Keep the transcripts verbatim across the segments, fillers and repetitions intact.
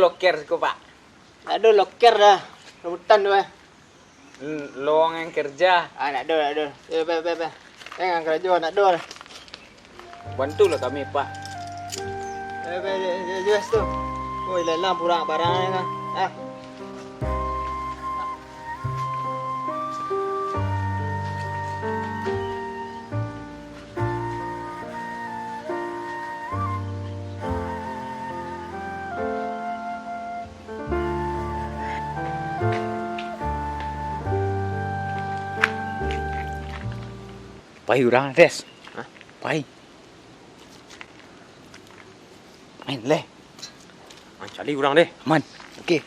Loker siko, Pak. Ndak ado loker doh. Rambutan tu, eh. L-, lowongan kerja. Ah, ndak ado, ndak ado. Eh, pai, pai, pai. Eh, nan karajo, ndak ado doh. Bantulah kami, Pak. Eh, pai, pai, pai, pai, tu. Oi, lelang purang barang ni, kan. Ah. Pai urang, Des. Hah? Pai. Main leh. Mancari urang deh. Aman. Oke.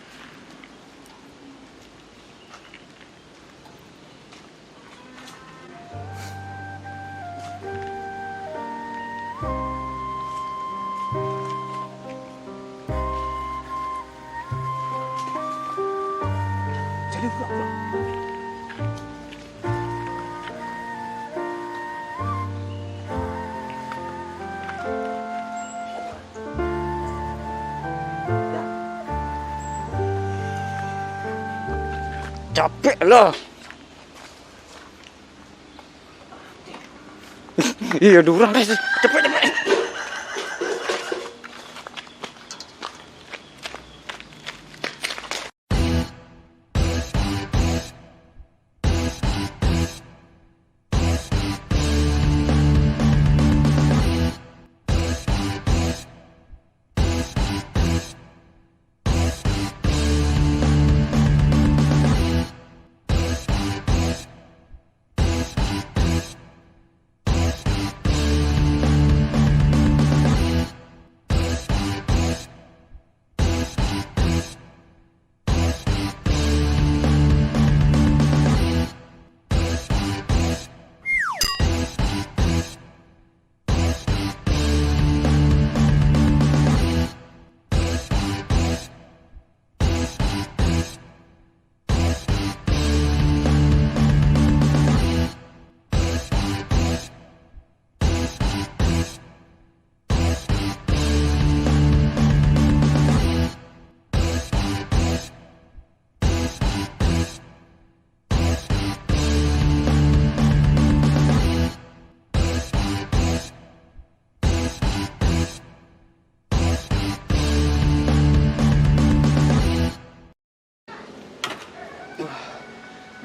Jadi urang, urang. Capek lah. Iyo, ado urang, guys. Cepet, cepet.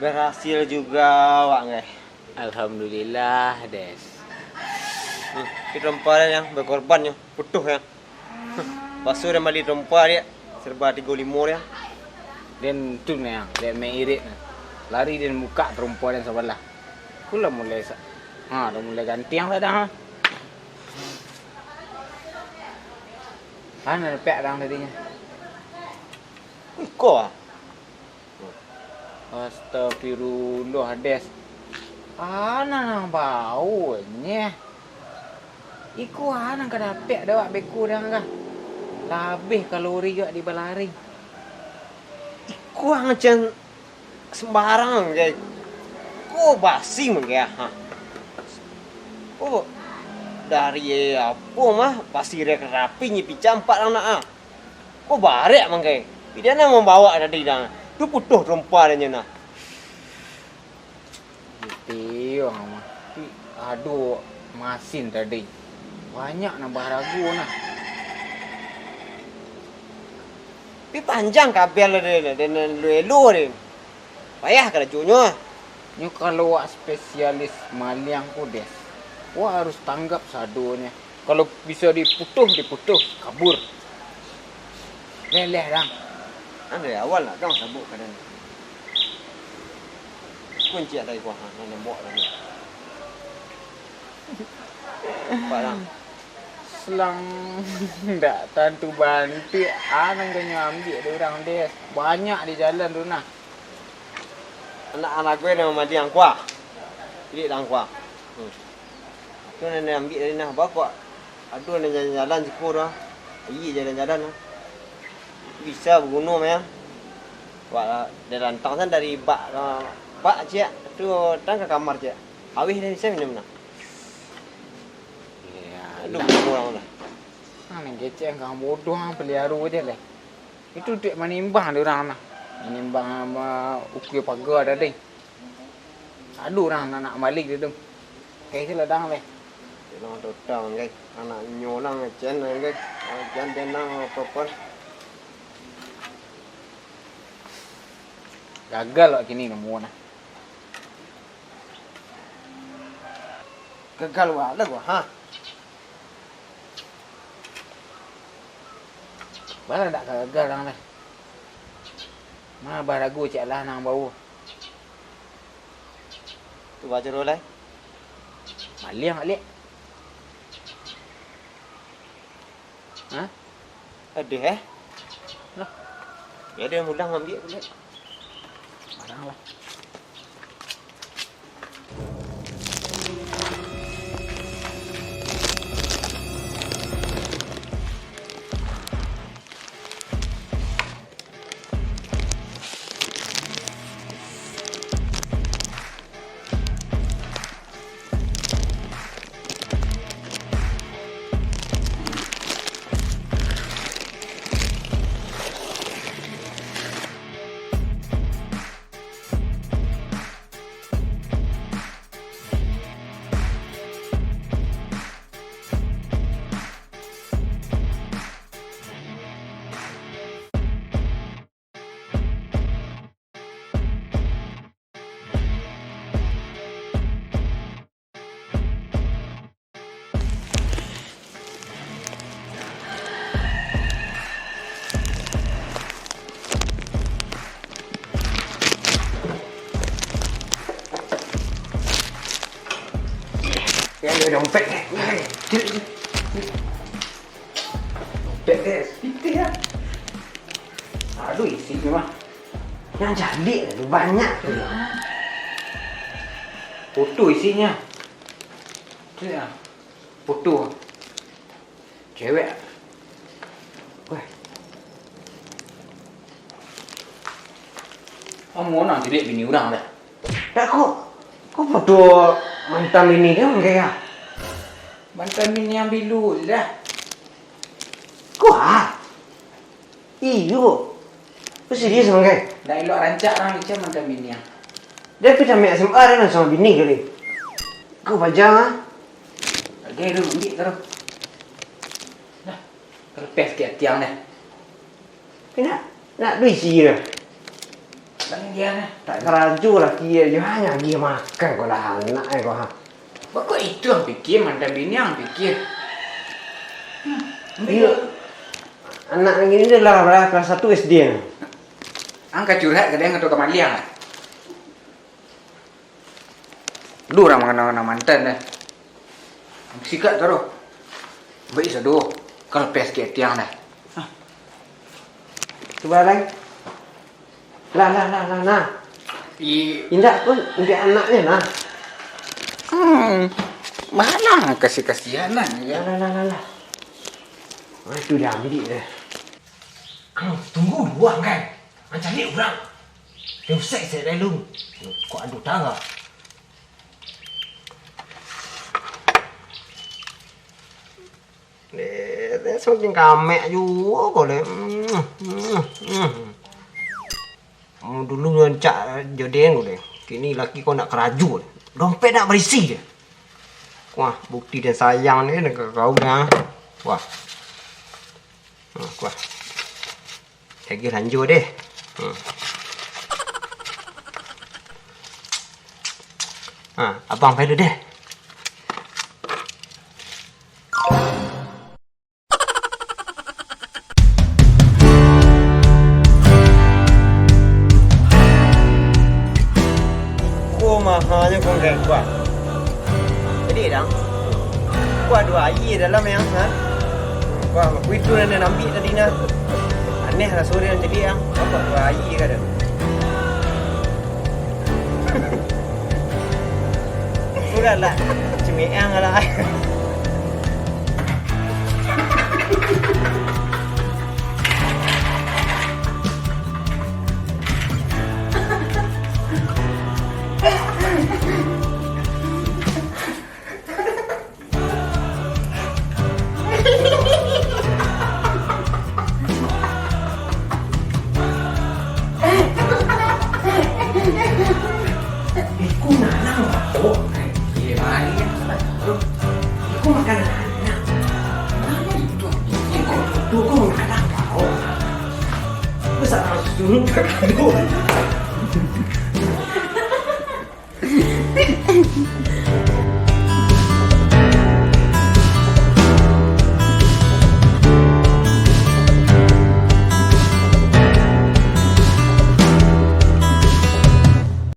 Berhasil juga awak, ngai. Alhamdulillah, Des. Hmm, tapi trompa den nan bakorban nyo, putuih nyo. Pasu den bali trompa dek, serba tigo limo dek. Den tu nang, dek mek irik nah. Lari den bukak trompa den sabalah. Ku lah mulai sa-, ha, lah mulai gantiang sadang, ha. Ha, nan dapek dang tadinyo. Iko ah. Astagfirullah, Des. Ana nan bau nyeh. Iko ana nan ka dapek dek awak beko dang kah? Labih kalori awak di balari. Iko ang can sembarang, manggai. Ko basi, manggai, ha. Ko dari apo mah, basi rek rapi nyipi campak lang nak, ah. Ko barek, manggai. Pilihan nan mambawa tadi dah. Tu putuih trompa dan nyo nah. Iyo, mah. Tapi ado masin tadi. Banyak nan baharago nah. Tapi panjang kabel deh, deh, deh, elo-elo deh. Payah karajonyo. Nyo kalau wak spesialis maliang ko, Des, wak harus tanggap sadonyo. Kalau bisa diputuih, diputuih, kabur. Leleh dang. Kan dari awal lah dang sabuk kadang. Kunci atai kuah, ha, nan nembok tadi. Nampak dang. Selang ndak tantu bantuak, ah, nan kanyo ambiak dek urang, Des. Banyak di jalan tu nah. Anak-anak gue nan mamadi angkua. Ilik lah angkua. Hmm. Tu nan ambiak tadi nah, bakok. Ado nan jalan-jalan siko tu ah. Iyo jalan-jalan ah. Bisa baguno mah. Wak lah, dari rantang san dari bak, bak ciek tu tang ka kamar ciek. Awih dah bisa minum nah. Iyo, aduh, kurang lah. Nah, nan kecek ang bodoh, ang paliaro je lah. Itu dek manimbang dek urang nah. Manimbang ma-, ukua paga tadi. Ado urang nak, nak bali tu. Kai tu lah dang leh. Tenang totang, guys. Anak nyo lah ngecen, guys. Jan tenang apa-apa. Gagal wak kini nemu nah. Gagal wak lah gua, ha. Baa dak ka gagal dang lai. Ma barago cak lah nan bawo. Tu baa caro lai? Maliang baliak. Ha? Aduh, eh. Lah. Ya, dia mudah ngambil pulak. Barang lah. Ya, ya, dompet. Dompet, eh, pitih, ya. Aduh, isinyo mah. Nan cadiak tu banyak tu. Foto isinyo. Tu ya. Foto. Cewek. Weh. Amuah nan cadiak bini urang dah. Dak ko. Ko foto mantan bini dia mangkaya. Mantan bini yang bilu dah. Ko ah. Iyo. Ko serius mangkai? Dak elok rancak urang Malaysia mantan bini ah. Dia pi tamat S M A dah lah sama bini kali. Ko bajang ah. Agai tu, ambiak taruih. Dah. Terlepas ke tiang dah. Tapi nak, nak duit si dah. Bang dia dah. Tak karajo laki dia je, hanya dia makan kau lah anak eh kau ha. Bako itu ang pikir, mantan bini ang pikir. Hmm, Iyo. Anak nan kini dah lah, lah kelas satu S D nah. Ang ka curhat ka dia atau ka maliang lah? Lu urang mangana-ngana mantan dah. Sikak taruh. Baik sado. Kalau pes ke tiang dah. Ah. Cuba lai. Lah, lah, lah, lah, lah. I- Indak pun, indak anaknya nah. Hmm. Mahalang kasih-kasihan lah. Lah, lah, lah, lah, lah. Ah, itu dia ambil dia. Kau tunggu dulu, Angkai. Mancari urang. Dia usai saya dah lu. Kok ado tangga. Deh, deh, samakin kamek juo ko deh. Hmm, hmm, hmm. Dulu rancak jo den ko deh. Kini laki ko nak karajo deh. Dompet nak barisi deh. Wah, bukti den sayang ni deh ka kau deh. Wah. Nah, wah. Lagi lanjut deh. Hmm. Ha, abang pai dulu deh. Ko mahanyo ko, Angkai, kuah. Jadi, Dang, kuah duo aia dalam, yang, ha? Kuah, kuih tu nan ambiak tadi, nah. Aneh lah, sore nan jadi, Dang. Kuah duo aia ka, Dang. Sudah lah, cimiang lah. Suruh tak ada.